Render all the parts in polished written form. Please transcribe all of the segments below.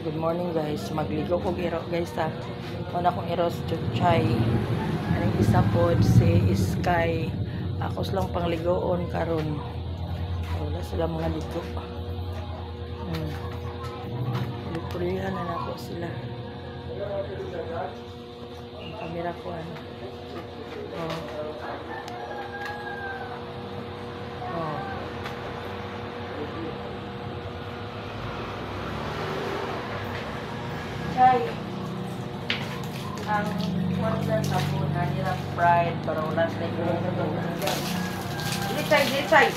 Good morning, guys. Magligo ko iro, guys, ha. Una kong iro si Chuchay. Aning isa pod si Sky. Ako silang pangligoon karon. Wala sila mga ligo. Lipulihan na nako sila. Ang kamera ko ano. Oh. Oh. Chay. Ang wala sa na nila pride pero wala sila yung dili chay, dili chay.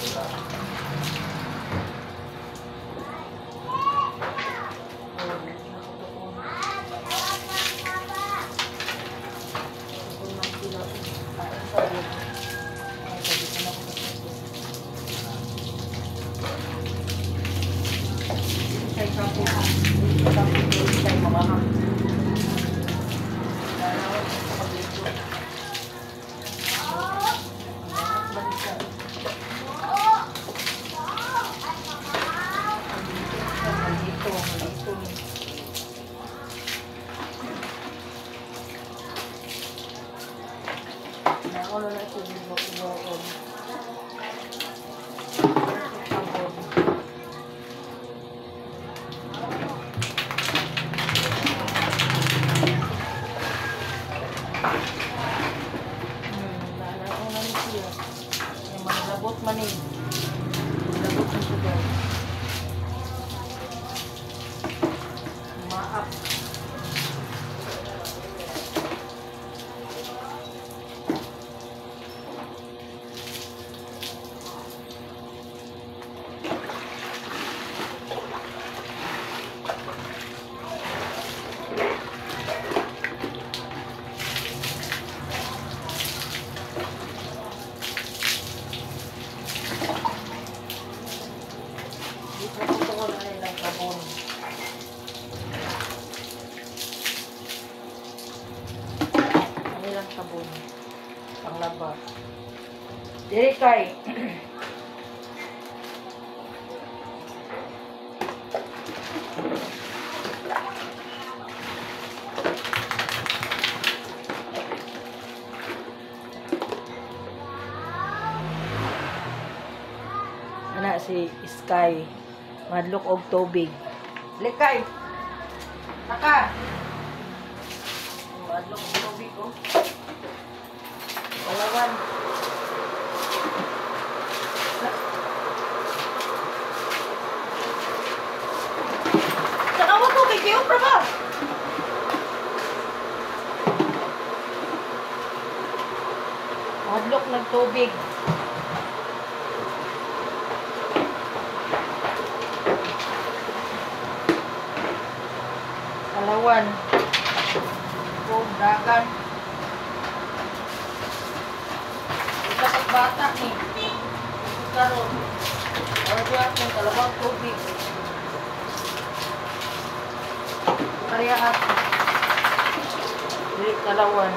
Sabon panglaba. Diri kay ana si Sky madlok og tubig. Likay. Naka. Madlok og tubig oh. Alawan. Saka mo tubig kayo, ba? Madlok ng tubig. Alawan. Kung dagan. Bata ni karon order akong kalabang tubig pareha ako dili kalawan.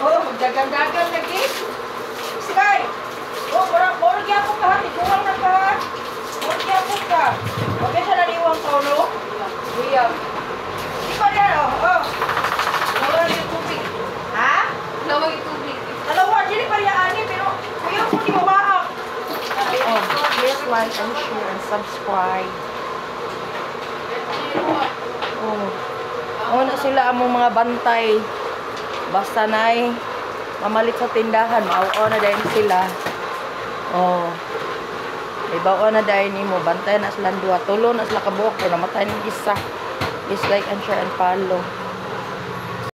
Oh, dagan-dagan lagi. Sky. Oh, mura gyapon ka ha, iguwang na ka ha. Mura gyapon ka. Okay siya naliwang kaulo. Kuya. Di pa yan, oh. Oh. Dalawa yung tubig. Ha? Dalawa yung tubig. Dalawa, dili pa riya ani, pero kuya ko di mabaak. Oh, please like and share and subscribe. Oh. Oh, na sila among mga bantay. Basta nay mamalit sa tindahan, mauo na dahil sila. Oh. Ibao na dahil nimo, bantay na sila duha, tulo na sila kabuok, pero namatay ng isa. Please like and share and follow.